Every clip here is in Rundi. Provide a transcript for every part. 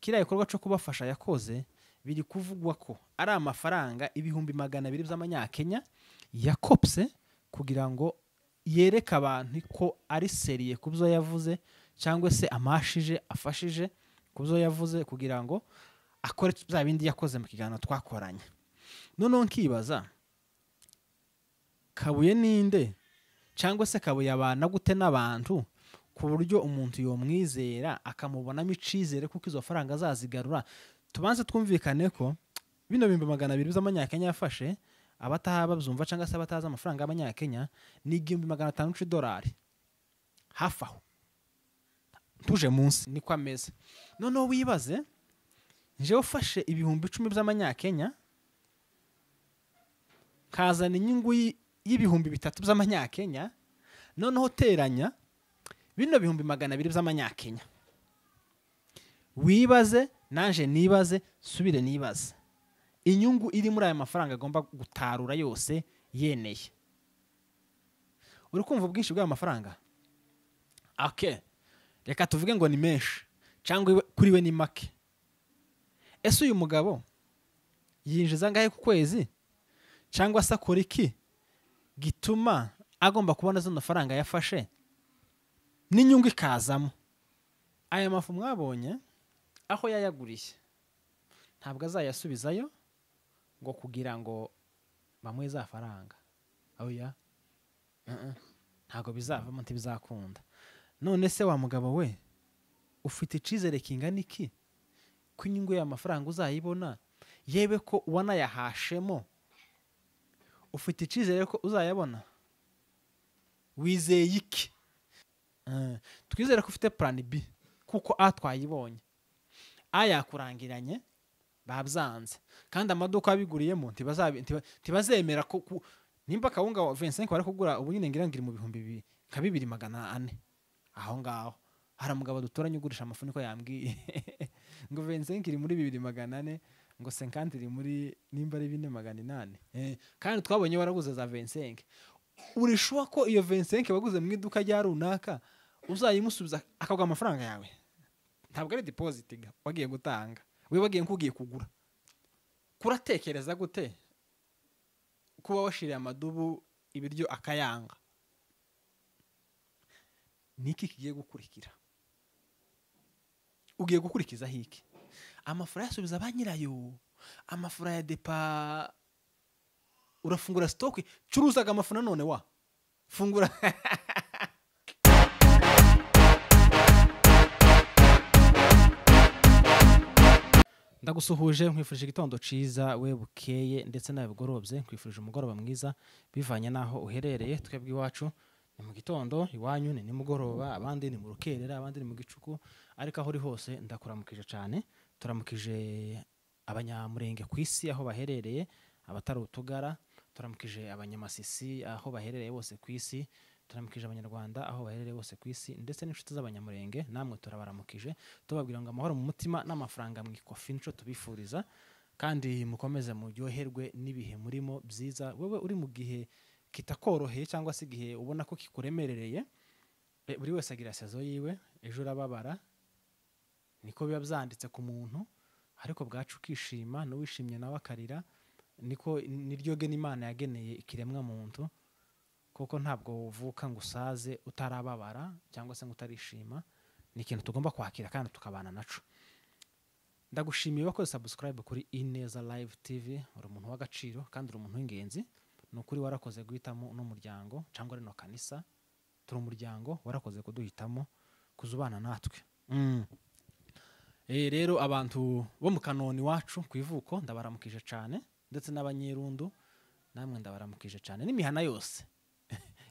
Kiriya gikorwa cyo kubafasha yakoze biri kuvugwa ko ari amafaranga 200,000 by'amanyakenya yakopse kugira ngo yereke abantu ko ari seriye ku byo yavuze, cyangwa se amashije afashije ku byo yavuze kugira ngo akore bya bindi yakoze mu kiganiro twakoranye. Noneho nkibaza, Kabuye ninde, cyangwa se Kabuye abana gute n'abantu ku buryo umuntu yomwizera akamubonamo icizere kuko izo faranga azazigarura? Tubanze twumvikane ko bino 200,000 by'amanyakenya yafashe, abataha babyumva cyangwa se abatazi amafaranga y'amanyakenya, ni $1,500 c'idolari hafi aho tuje munsi niko ameze. Noneho wibaze njewe ufashe 10,000 by'amanyakenya kazana inyungu y'3,000 by'amanyakenya, noneho teranya bino 200,000 by'amanyakenya, wibaze nanje nibaze subire nibaze inyungu iri muri aya mafaranga agomba gutarura yose yeneye. Uri kumva ubwinshi bw'aya mafaranga? Okay, reka tuvuge ngo ni menshi cyangwa kuri we ni make. Ese uyu mugabo yinjiza angahe ku kwezi, cyangwa se akora iki gituma agomba kubona zino faranga yafashe n'inyungu ikazamo? Aya mafu mwabonye aho yayaguriye ntabwo azayasubizayo ngo kugira ngo bamuhe za faranga. Oya, ntabwo bizavamo, ntibizakunda. None se wa mugabo we, ufite icizere kingana iki ko inyungu y'amafaranga uzayibona, yewe ko wanayahashemo? Ufite icizere ko uzayabona? Wizeye iki? Twizere ko ufite plan B, kuko A twayibonye, A yakurangiranye babyanze, kandi amaduka abiguriyemo ntibazemera ko nimba kawunga wa 25 bari kugura ubu nyine ngira ngiri mu bihumbi nka 2,400 aho ngaho. Hari umugabo dutoranye ugurisha amafu niko yambwiye ngo 25 iri muri 2,400, ngo 50 iri muri nimba ari 4,800. Kandi twabonye waraguze za 25. Urishuwa ko iyo 25 waguze mu iduka rya runaka uzayimusubiza akaguha amafaranga yawe? Ntabwo ari deposit wagiye gutanga, we wagiye nkugiye kugura. Kuratekereza gute kuba washiriye amadubu ibiryo akayanga? Niki kigiye gukurikira? Ugiye gukurikiza hiki? Amafaranga yasubiza ba nyirayo, amafaranga ya depa, urafungura stock, curuzaga amafu nanone wa fungura. Ndagusuhuje, nkwifurije igitondo ciza we bukeye ndetse nawe bugorobye, nkwifurije umugoroba mwiza bivanye naho uherereye. Twebwe iwacu ni mu gitondo, iwanyu ni nimugoroba, abandi ni mu rukerera, abandi ni mu gicuku, ariko aho uri hose ndakuramukije cyane. Turamukije abanyamurenge ku isi aho baherereye, abatari utugara, turamukije abanyamasisi aho baherereye bose ku isi, turamukije abanyarwanda aho baherereye bose ku isi, ndetse n'inshuti z'abanyamurenge namwe turabaramukije, tubabwira ngo amahoro mu mutima n'amafaranga mu ikofi nico tubifuriza, kandi mukomeze muryoherwe n'ibihe murimo byiza. Wewe uri mu gihe kitakoroheye cyangwa se igihe ubona ko kikuremerereye, buri wese agira sazo yiwe, ejo urababara niko biba byanditse ku muntu, ariko bwacu ukishima n'uwishimye nawe akarira, niko niryo gena Imana yageneye ikiremwa muntu, kuko ntabwo uvuka ngo usaze utarababara cyangwa se ngo utarishima. Ni ikintu tugomba kwakira kandi tukabana naco. Ndagushimiye wakoze subscribe kuri Ineza Live TV, uri umuntu w'agaciro kandi uri umuntu w'ingenzi. Ni ukuri warakoze guhitamo uno muryango cyangwa rino kanisa, turi umuryango, warakoze kuduhitamo kuzubana natwe. Rero abantu bo mu Kanoni wacu ku ivuko ndabaramukije cyane, ndetse n'abanyerundu namwe ndabaramukije cyane, n'imihana yose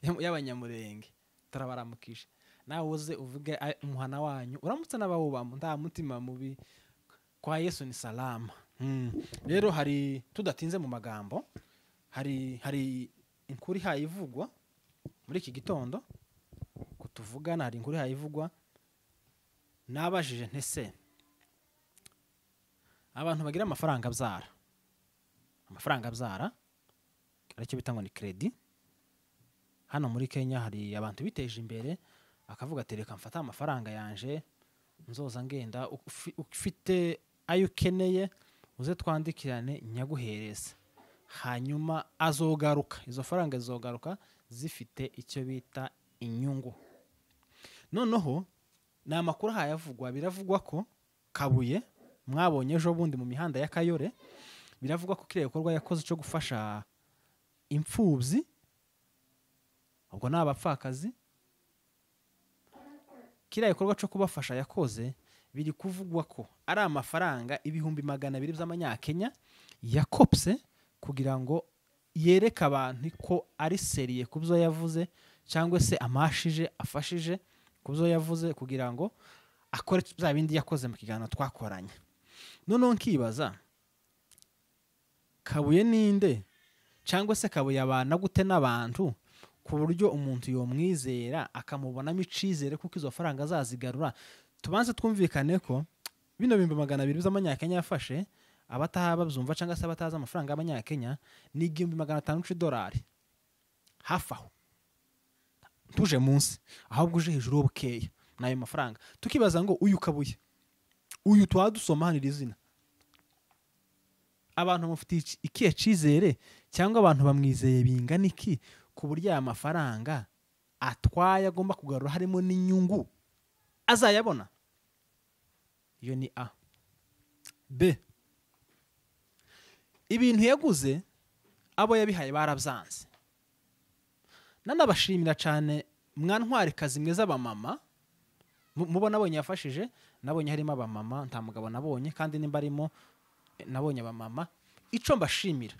y'abanyamurenge turabaramukije. Nawe uze uvuge umuhana wanyu, uramutse n'abawubamo nta mutima mubi, kwa Yesu ni salama. Rero hari tudatinze mu magambo, hari inkuru ihayivugwa muri iki gitondo kutuvugana, hari inkuru ihayivugwa nabajije ntese abantu bagira amafaranga abyara, amafaranga abyara aricyo bita ngo ni credit. Hano muri Kenya hari abantu biteje imbere akavuga ati reka mfate amafaranga yanje Nzoza ngenda ufite ayo ukeneye uze twandikirane nyaguhereze, hanyuma azogaruka, izo faranga zizogaruka zifite icyo bita inyungu. Noneho ni amakuru hayavugwa, biravugwa ko Kabuye mwabonye ejo bundi mu mihanda ya Kayore, biravugwa ko kiriya gikorwa yakoze cyo gufasha imfubyi, ubwo ni abapfakazi, kiriya gikorwa cyo kubafasha yakoze, biri kuvugwa ko ari amafaranga 200,000 by'amanyakenya yakopse kugira ngo yereke abantu ko ari seriye ku byo yavuze, cyangwa se amashije afashije ku byo yavuze, kugira ngo akore bya bindi yakoze mu kiganiro twakoranye. Noneho nkibaza, Kabuye ninde, cyangwa se Kabuye abana gute n'abantu ku buryo umuntu yomwizera akamubonamo icizere kuko izo faranga azazigarura? Tubanze twumvikane ko bino 200,000 by'amanyakenya yafashe, abataha babyumva cyangwa se abatazi amafaranga y'amanyakenya, ni $1,500 c'idolari hafi aho, tuje munsi ahubwo uje hejuru bukeya n'ayo mafaranga. Tukibaza ngo uyu Kabuye uyu twadusoma hano iri zina, abantu bamufitiye ikihe cizere, cyangwa abantu bamwizeye bingana iki ku buryo aya mafaranga atwaye agomba kugarura harimo n'inyungu azayabona? Iyo ni A. B, ibintu yaguze abo yabihaye barabyanze. Nanabashimira cyane mwantwarikazi mwe z'abamama, mubona abonye yafashije, nabonye harimo abamama, nta mugabo nabonye, kandi nimba arimo nabonye abamama. Ico mbashimira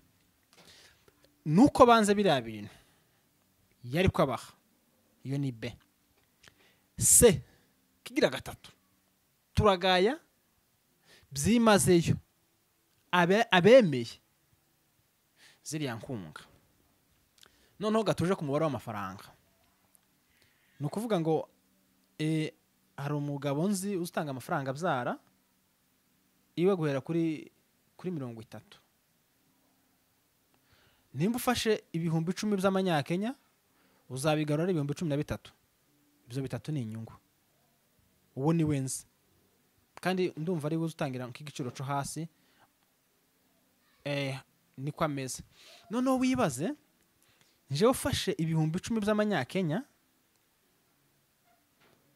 nuko banze biriya bintu yari kwabaha. Iyo ni B. C, kigira gatatu, turagaya byimazeyo abemeye ziriya nkunga. Noneho gatuje ku mubare w'amafaranga, ni ukuvuga ngo hari umugabo nzi utanga amafaranga abyara iwe guhera kuri 30. Nimba ufashe 10,000 by'amanyakenya uzabigarura 13,000. Ibyo bitatu ni inyungu. Uwo ni wenzi, kandi ndumva ari utangira nk'igiciro cyo hasi, niko ameze. Noneho wibaze nje ufashe 10,000 by'amanyakenya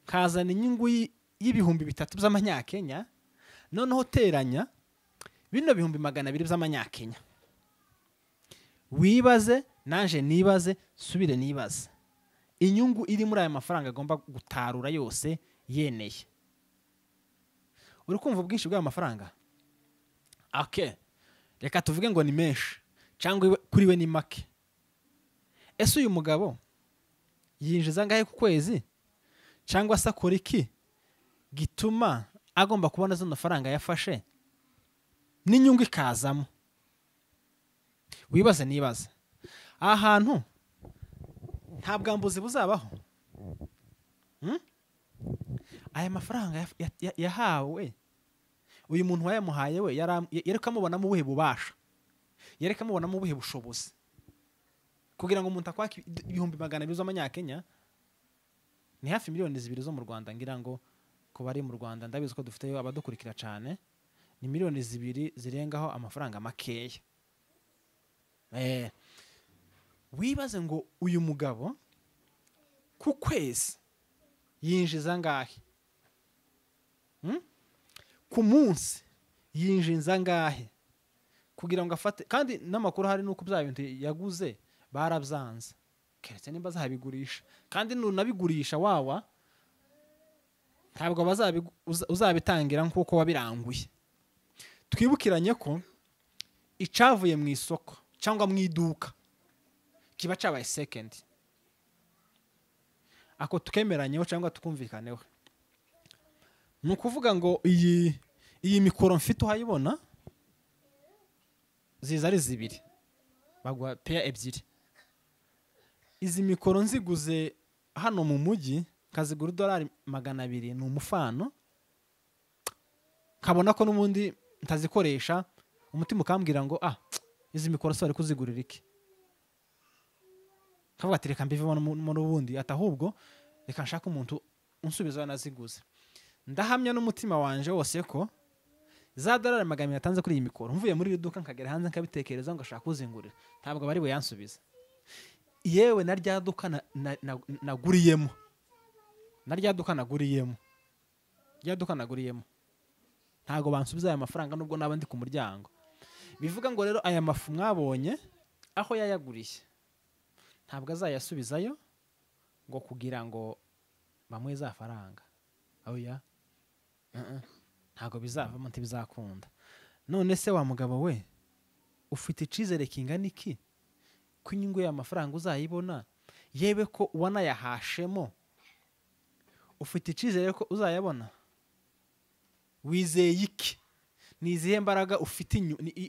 kazana inyungu y'3,000 by'amanyakenya, noneho teranya bino 200,000 by'amanyakenya. Wibaze nanje nibaze subire nibaze inyungu iri muri aya mafaranga agomba gutarura yose yeneye. Uri kumva ubwinshi bw'aya mafaranga? Okay, reka tuvuge ngo ni menshi cyangwa kuri we ni make. Ese uyu mugabo yinjiza angahe ku kwezi, cyangwa se akora iki gituma agomba kubona zino faranga yafashe n'inyungu ikazamo? Wibaze nibaze. Aha hantu nta bwambuzi buzabaho. Aya mafaranga yahawe uyu muntu wayamuhaye we yareka amubonamo ubuhe bubasha, yareka amubonamo ubuhe bushobozi kugira ngo umuntu akwake 200,000 z'amanyakenya? Ni hafi 2 miliyoni zo mu Rwanda, ngira ngo ko bari mu Rwanda ndabizi ko dufiteyo abadukurikira cyane, ni 2 miliyoni zirengaho amafaranga makeya. Wibaze ngo uyu mugabo ku kwezi yinjiza angahe? Ku munsi yinjiza angahe kugira ngo afate? Kandi n'amakuru hari nuko bya bintu yaguze barabyanze, keretse nimba azabigurisha, kandi nunabigurisha wawa ntabwo uzabitangira nkuko wabiranguye. Twibukiranye ko icavuye mu isoko cyangwa mu iduka kiba cyabaye second, ako tukemeranyeho cyangwa tukumvikaneho. Ni ukuvuga ngo iyi mikoro mfite uhayibona ziza ari zibiri, baguha peya ebyiri. Izi mikoro nziguze hano mu mujyi kazigura $200, ni umufano, kabona ko n'ubundi ntazikoresha, umutima ukambwira ngo izi mikoro se bari kuzigurira iki? Kavuga ati reka mbivemo n'ubundi, ati ahubwo reka nshake umuntu unsubiza naziguze. Ndahamya n'umutima wanje wose ko za dolari 200 yatanze kuri iyi mikoro, mvuye muri iri duka nkagera hanze nkabitekereza ngo ashaka kuzingurira, ntabwo bari buyansubize. Yewe na rya duka naguriyemo, na rya duka naguriyemo, rya duka naguriyemo, ntabwo bansubiza aya mafaranga nubwo naba ndi ku muryango. Bivuga ngo rero aya mafu mwabonye aho yayaguriye ntabwo azayasubizayo ngo kugira ngo bamuhe za faranga. Oya, ntabwo bizavamo, ntibizakunda. None se wa mugabo we, ufite icizere kingana iki ko inyungu y'amafaranga uzayibona, yewe ko wanayahashemo? Ufite icizere ko uzayabona? Wizeye iki? Ni izihe mbaraga ufite,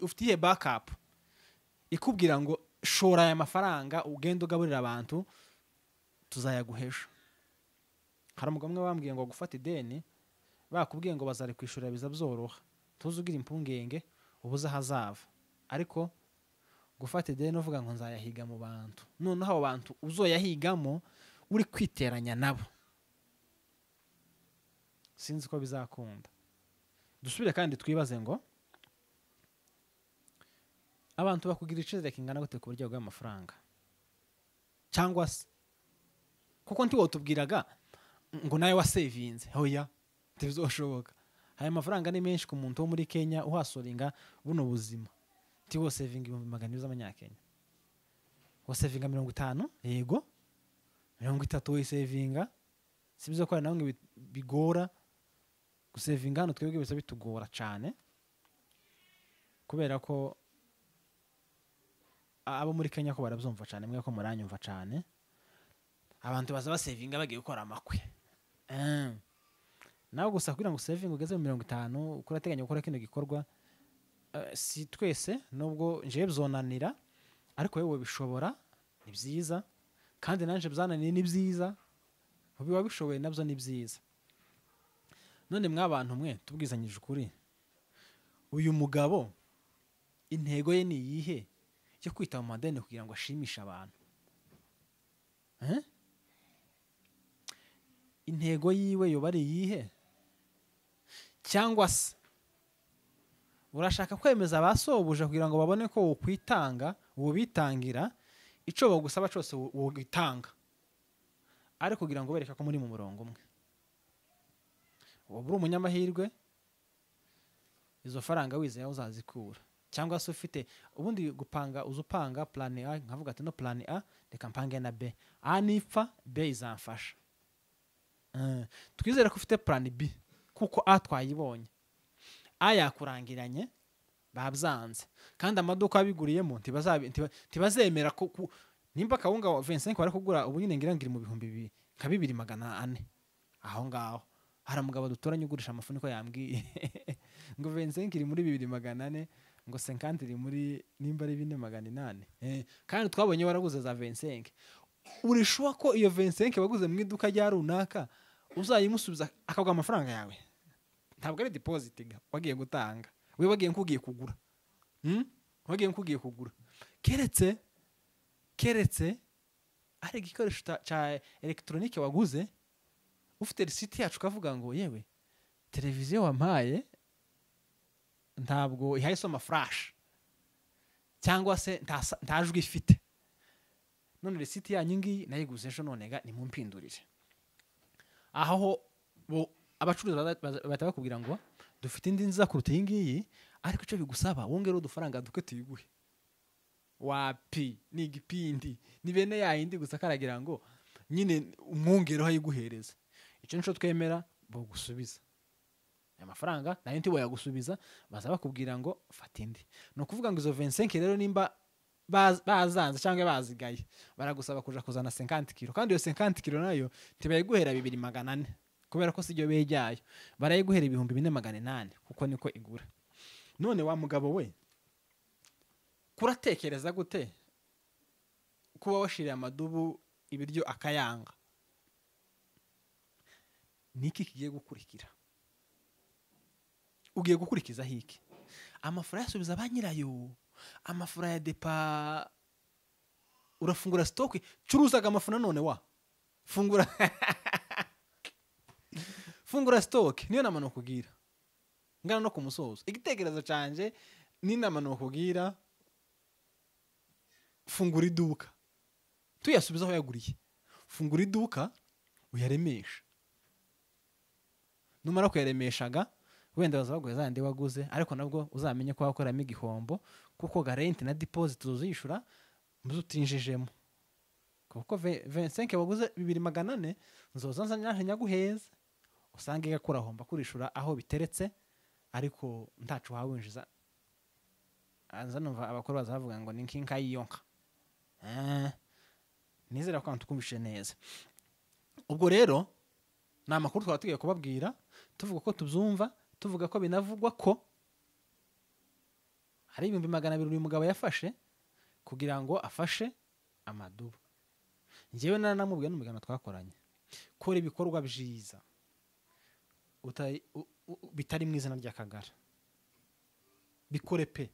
ufite iyihe backup ikubwira ngo shora aya mafaranga ugende ugaburira abantu tuzayaguhesha? Hari umugabo umwe wambwiye ngo gufata ideni bakubwiye ngo bazari kwishura biza byoroha, tuzugira impungenge ubuze ahazava, ariko gufata ideni uvuga ngo nzayahiga mu bantu, noneho abo bantu uzoyahigamo uri kwiteranya nabo, sinzi ko bizakunda. Dusubire kandi twibaze ngo abantu bakugira icizere kingana gute ku buryo bw'amafaranga, cyangwa se kuko ntiwotubwiraga ngo nawe wasevinze. Hoya, ntibizoshoboka. Aya mafaranga ni menshi ku muntu wo muri Kenya uhasoringa buno buzima. Ntiwosevinga 200,000 z'amanyakenya, wosevinga 50, yego 30 wosevinga. Sibyo ko nawe bigora gusevinga hano, twebwe bisa bitugora cyane kubera ko abo muri Kenya ko barabyumva cyane, mwe ko muranyumva cyane. Abantu baza basevinga bagiye gukora amakwe. Nawe gusa kugira ngo saving ugeze mu 50 ukurateganya gukora kino gikorwa, si twese nubwo nje bizonanira, ariko wewe bishobora, ni byiza, kandi nanje byananiye ni byiza, ubiwa bishoboye nabyo ni byiza. None mwabantu mwe tubwizanyije ukuri, uyu mugabo intego ye ni iyihe yo kwita mu madeni kugira ngo ashimishe abantu? Intego yiwe yoba ari iyihe? Cyangwa se urashaka kwemeza abasobuja kugira ngo babone ko wokwitanga, wobitangira ico bagusaba cyose wogitanga, ariko kugira ngo bereka ko muri mu murongo umwe. Woba uri umunyamahirwe, izo faranga wizeye uzazikura. Cyangwa se ufite ubundi gupanga, uzupanga plan A, nkavuga ati no plan A reka mpange na B, A nipfa B izamfasha. Twizere ko ufite plan B kuko A twayibonye, A yakurangiranye babyanze, kandi amaduka abiguriyemo ntibazemera ko nimba kawunga wa 25 bari kugura ubu nyine ngira ngiri mu bihumbi nka 2400 aho ngaho. Hari umugabo duturanye ugurisha amafu niko yambwiye ngo 25 iri muri 2400, ngo 50 iri muri nimba ari 4800. Kandi twabonye waraguze za 25. Urishuwa ko iyo 25 waguze mu iduka rya runaka uzayimusubiza akaguha amafaranga yawe? Ntabwo ari deposit wagiye gutanga, we wagiye nkugiye kugura. Wagiye nkugiye kugura. Keretse ari igikoresho cya electronique waguze, ufite receipt yacu ukavuga ngo yewe televiziyo wampaye ntabwo ihaye soma flash, cyangwa se nta jwi ifite, none receipt yanyu ngiyi nayiguze ejo, none ga nimumpindurire. Aho bo abacuruzi bahita bakubwira ngo dufite indi nziza kuruta iyi ngiyi, ariko icyo bigusaba wongere udufaranga duke tuyiguhe. Wapi, ni igipindi, ni bene yayindi gusa karagira ngo nyine umwongereho ayiguhereza. Icyo nico twemera, bogusubiza aya mafaranga, nayo ntiboyagusubiza, baza bakubwira ngo fata indi. Ni ukuvuga ngo izo 25 rero nimba bazanze cyangwa bazigaye, baragusaba kuja kuzana 50 kilo, kandi iyo 50 kilo nayo ntibayiguhera 2400 kubera ko sijyo bejyayo, barayiguhera 4800 kuko niko igura. None wa mugabo we, kuratekereza gute kuba washiriye amadubu ibiryo akayanga? Niki kigiye gukurikira? Ugiye gukurikiza hiki? Amafaranga yasubiza ba nyirayo, amafaranga ya depa, urafungura stock, curuzaga amafu nanone wa fungura Fungura stock, niyo nama nokugira ngana no kumusozo. Igitekerezo canje n'inama nokugira, fungura iduka, tuyasubiza aho yaguriye. Fungura iduka uyaremesha, numara kuyaremeshaga wenda bazabaguha zandi waguze, ariko nabwo uzamenye ko wakoramo igihombo, kuko garenti na deposit uzishyura muzo utinjijemo, kuko 25 waguze 2400 nzoza nzanye nyaguheza usange gakurahomba kurishura aho biteretse, ariko ntacu wawinjiza. Anza numva abakuru bazavuga ngo ni nkinka yiyonka. Nizera ko tukumvishe neza. Ubwo rero ni amakuru twaba tugiye kubabwira, tuvuga ko tubyumva, tuvuga ko binavugwa ko hari 200,000 uyu mugabo yafashe kugira ngo afashe amadubu. Njyewe naranamubwiye n'umugano twakoranye, kora ibikorwa byiza bitari mu izina ry'Akagara, bikore pe.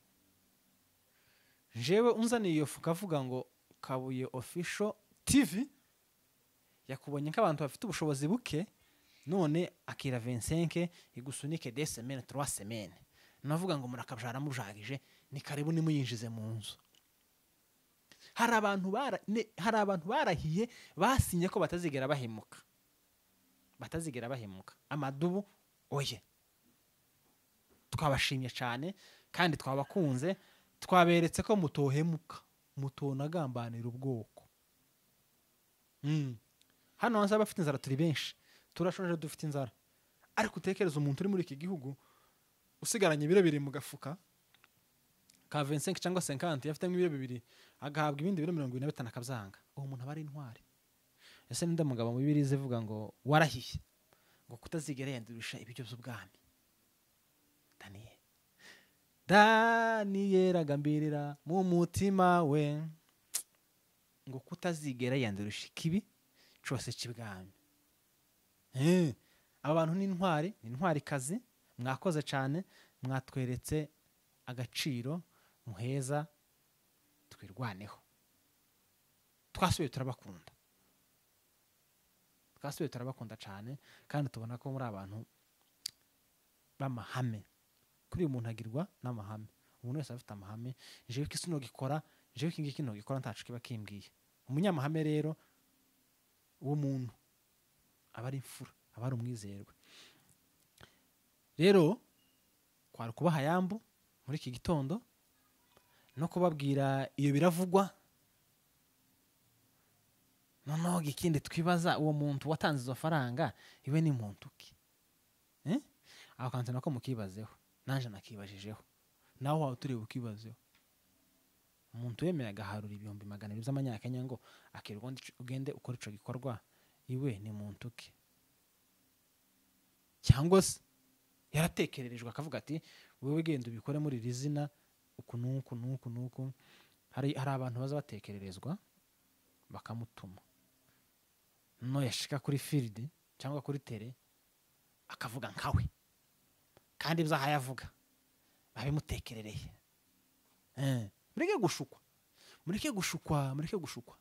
Njyewe unzaniye iyo fuka avuga ngo Kabuye Official TV yakubonye nk'abantu bafite ubushobozi buke, none akira 25 igusunike 2 semaines 3 semaines, navuga ngo murakabjara mujagije, ni karibu nimuyinjize mu nzu. Hari abantu barahiye basinye ko batazigera bahemuka, batazigera bahemuka. Amadubu oye, twabashimye cyane kandi twabakunze, twaberetse ko mutohemuka, mutonagambanira ubwoko. Hano hanze abafite inzara turi benshi, turashonje dufite inzara, ariko utekereza umuntu uri muri iki gihugu usigaranye ibiro biri mu gafuka ka 25 cyangwa 50, yafitemo ibiro bibiri agahabwa ibindi biro 75 akabyanga, uwo muntu aba ari intwari. Ese ninde mugabo mu Bibiliya ivuga ngo warahiye ngo kutazigera yandurisha ibiryo by'ubwami? Daniel agambirira mu mutima we ngo kutazigera yandurisha ikibi cyose cy'ibwami. Aba bantu ni intwari, ni intwari kazi, mwakoze cyane, mwatweretse agaciro muheza, twirwaneho. Twasubiye turabakunda, twasubiye turabakunda cyane, kandi tubona ko muri abantu b'amahame. Kuri uyu muntu agirwa n'amahame, umuntu wese afite amahame. Jewe iki sinogikora, jewe iki ngiki nogikora ntacu kiba kimbwiye. Umunyamahame rero uwo muntu aba ari imfura, aba ari umwizerwa. Rero kwari kubaha yambu muri iki gitondo no kubabwira iyo biravugwa. Noneho ikindi twibaza, uwo muntu watanze izo faranga iwe ni muntu ki? Aho kantu nako mukibazeho, nanje nakibajijeho, nawe wawe turi bukibazeho. Umuntu yemeye agaharura 200,000 by'amanyakenya ngo akirwa ugende ukora ico gikorwa, iwe ni muntu ki? Cyangwa se yaratekererejwe akavuga ati wewe genda ubikore muri iri zina uku nuku nuku nuku. Hari abantu baza batekererezwa bakamutuma, no yashika kuri field cyangwa kuri tele akavuga nkawe, kandi ibyo yavuga babimutekerereye. Mureke gushukwa, mureke gushukwa, mureke gushukwa.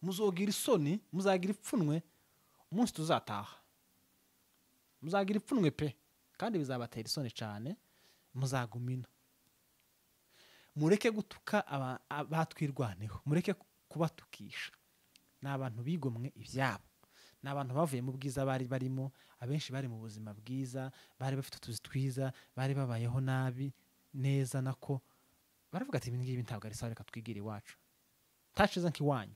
Muzogira isoni, muzagira ipfunwe umunsi tuzataha, muzagira ipfunwe pe, kandi bizabatera isoni cyane, muzagumina. Mureke gutuka abatwirwaneho, mureke kubatukisha. Ni abantu bigomwe ibyabo, ni abantu bavuye mu bwiza bari barimo, abenshi bari mu buzima bwiza, bari bafite utuzi twiza, bari babayeho nabi neza, nako baravuga ati ibi ngibi ntabwo ari sawa, reka twigire iwacu. Ntaciza nk'iwanyu,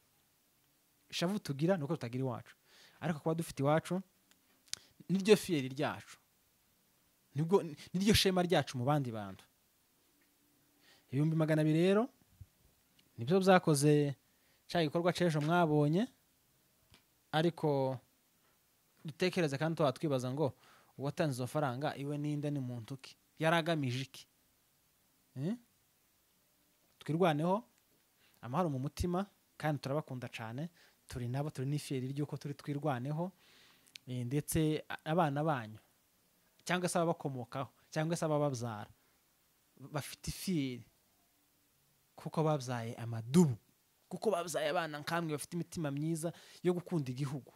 ishavu tugira nuko tutagira iwacu, ariko kuba dufite iwacu niryo fiyeri ryacu, nibwo niryo shema ryacu mu bandi bantu. 200,000 rero nibyo byakoze cya gikorwa c'ejo mwabonye, ariko dutekereza kandi twatwibaza ngo uwatanze izo faranga iwe ninde, ni muntu ki, yaragamije iki? Twirwaneho amahoro mu mutima, kandi turabakunda cyane, turi nabo, turi n'ifiyeri ry'uko turi twirwaneho, ndetse abana banyu cyangwa se ababakomokaho cyangwa se abababyara bafite ifiyeri kuko babyaye amadubu, kuko babyaye abana nkamwe bafite imitima myiza yo gukunda igihugu.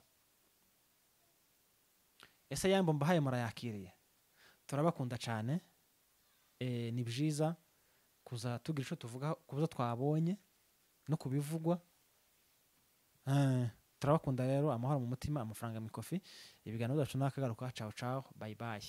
Ese yambo mbahaye murayakiriye? Turabakunda cyane. Ni byiza kuza tugira icyo tuvuga ku byo twabonye no kubivugwa. Turabakunda rero. Amahoro mu mutima, amafaranga mu ikofi. Ibiganiro byacu nakagaruka. Ciao ciao, bye bye.